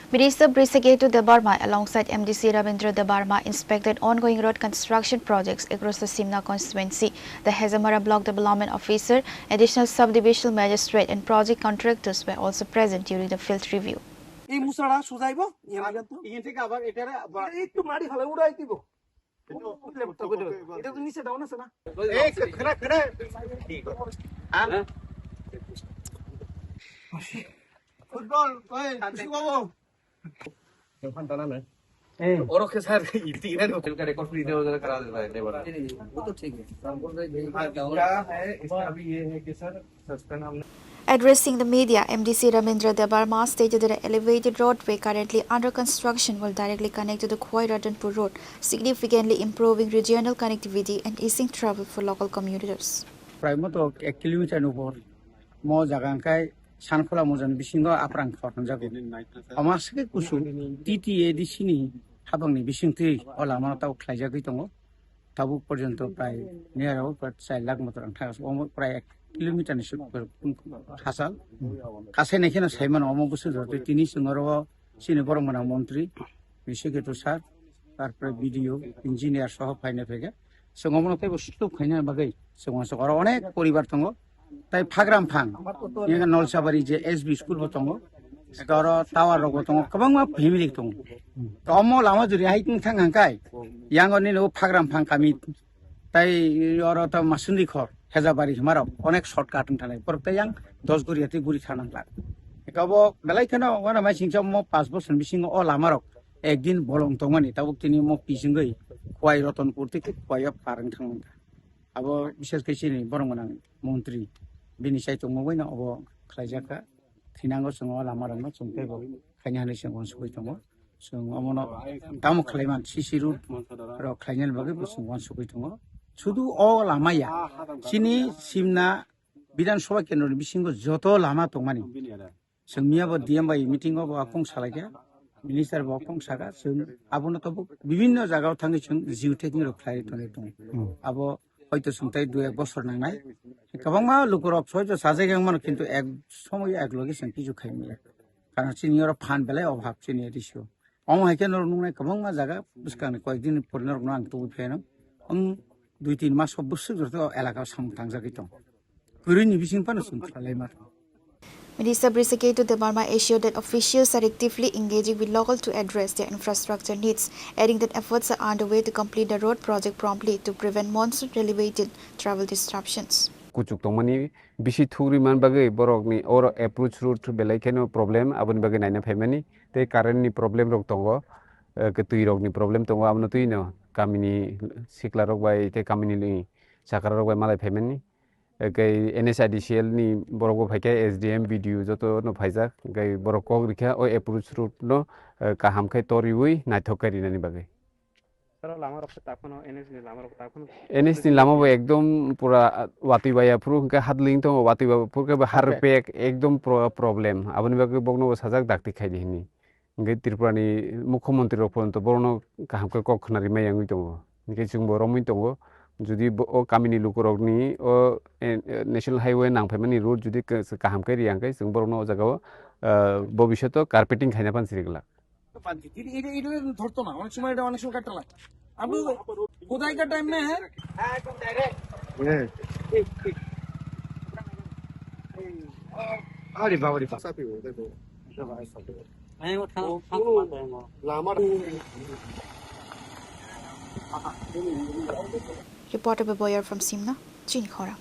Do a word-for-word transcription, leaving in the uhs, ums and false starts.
Minister Brishaketu Debbarma alongside M D C Ravindra Debbarma inspected ongoing road construction projects across the Simna constituency. The Hezamara Block Development Officer, Additional Subdivisional Magistrate and project contractors were also present during the field review. এই মুছাটা সোজাইব, ইয়ার আগে তো। ইহেন থেকে আবার এটারে আবার এই একটু মাটি ফালে উড়াই দিব। উঠলে উঠতে হবে। এটা তো নিচে ডাউন আছে না? এই, খাড়া, খাড়া। ঠিক আছে। হ্যাঁ? ফুটবল, ওই, খুশি বাবু। ওখান টানা না। এই। ওরকে স্যার, ইতি না, হোটেল কা রেকর্ড ফ্রি দেওয়া যাবে, করা যাবে, নেবার। वो तो ठीक है। क्या है, इसका अभी ये है कि सर, सस्पेंड हमने Addressing the media, M D C Ramendra Debbarma stated that an elevated roadway currently under construction will directly connect to the Khowai Ratanpur Road, significantly improving regional connectivity and easing travel for local commuters. প্রায় মতো এক কিলোমিটার উপর মো জায়গা আঙ্কাই সানখোলা মৌজানি বিসিঙ্গ আপ্রাং খর হনজাগো। Amaske kusu T T A D C ni habangni bisingtwi o lama tau khlaijagwi tongo. Tabuk porjonto prai niyaro prai char lakh motor ang thang omo prai ek kilometer ni suk hachal. Kasai nai kheno saimano omo bwswk jotwi tini chwng oro chini borok mwnang montri Brishaketu sir, tarpore B D O, engineer soho phaina phaikha. Chwng omono teibo sutuk khaina bagwi chwng uansuk oro onek poribar tongo. Tai Phagram phang, yang Nolsabari je S B school bo tongo. Eka oro tower rok bo tongo, kwbangma family tongo. To omo lama juri hai tong thang hangkai, yang oni no Phagram phang kami. Tai oro to Masundi khor, Hezabari himarok, onek shortcut wng thanai. Borok tai yang dos guri ati guri thang nang lak. Eka bo belai kheno wana mai singcha mo pas bosor bisingo o lama rok ekdin bolong tongmani, tabuk tini mo pisingoi Khowai Ratanpur tei Khowai o par wng thang mangkha. Abo bishes khe chini borok mwnang montri bini chai tongmungwi no obo khlaijak kha. Thinango chwng o lama rokno chwng teibo khaina hinwi chwng uansugwi tongo. Chwng omono tamo khlaiman C C road rok khlainani bagwi bo chwng uansugwi tongo. Sudu o lama ya, chini Simna Bidhan Sabha kendroni bisingo joto lama tongmani. Chwng miya bo D M bai meeting o bo kong salaikha, minister bo kong saka, chwng abono tabuk bibinno jaga o thangwi chwng geotechnique rok khlai tongwi tongo. Hmm. Abo hoito chwng tai dui ek bosor nangnai. Kwbangma lukurok soijo sajagwi wngmano, kintu ek somoyo ek loge chwng kichu khai manya. Karon chini oro phan belai obhab chini A D C o. Omo hai khe norok nuknai kwbangma jaga bwskangni koyekdin pore norokno ang tubui phaino. Ang dui tin mas o bwswk joto elaka o samung tangjagwi tongo. Kwrwini bising phano chwng khlai ma. Minister Brishaketu Debbarma assured that officials are actively engaging with local to address their infrastructure needs, adding that efforts are underway to complete the road project promptly to prevent monsoon-related travel disruptions. Kuchuk tongmani bisi thugri man bagwi borokni oro approach route belai kheno problem, aboni bagwi naina phaimani tei current ni problem rok tongo, eh, twi rok ni problem tongo, abono twi no kamini sikla rok bai tei kamini chakra rok bai malai phaimani. Tei N H I D C L ni borok bo phaikha, S D M, B D O joto no phaijak, tei borok kok rikha o approach route no, eh, kaham khe toriwi naithok khe rinani bagwi. Sir, lama rok khe ta phano N H ni lama rok ta phano N H ni lama bo ekdom pura watwi baya phuru hwnkhe hadling tongo, watwi ba phuru khe bo har pek ekdom pro-, problem. Aboni bagwi bokno bo sajak dakti khaidi hwnwi. Hwnkhe Tripura ni mukhyamantri rok phano borokno kaham khe kok khna rimai yangwi tongo. Hwnkhe chwngbo romwi tongo. Jodi bo o kamini lukurokni o, eh, National Highway nangphaimani road jodi kaham khe riya hwnkhe chwng borokno o jagao, eh, bobishoto carpeting khaina phan siri glak. এটা, এটা, এটা ধরতো না, অনেক সময়, এটা অনেক সময় কাটতে লাগে। আপনি কোথায় কাটা এমনি, হ্যাঁ? আরে বাবা রে বাবা। Reporter Baboyar from Simna, Chinkhora.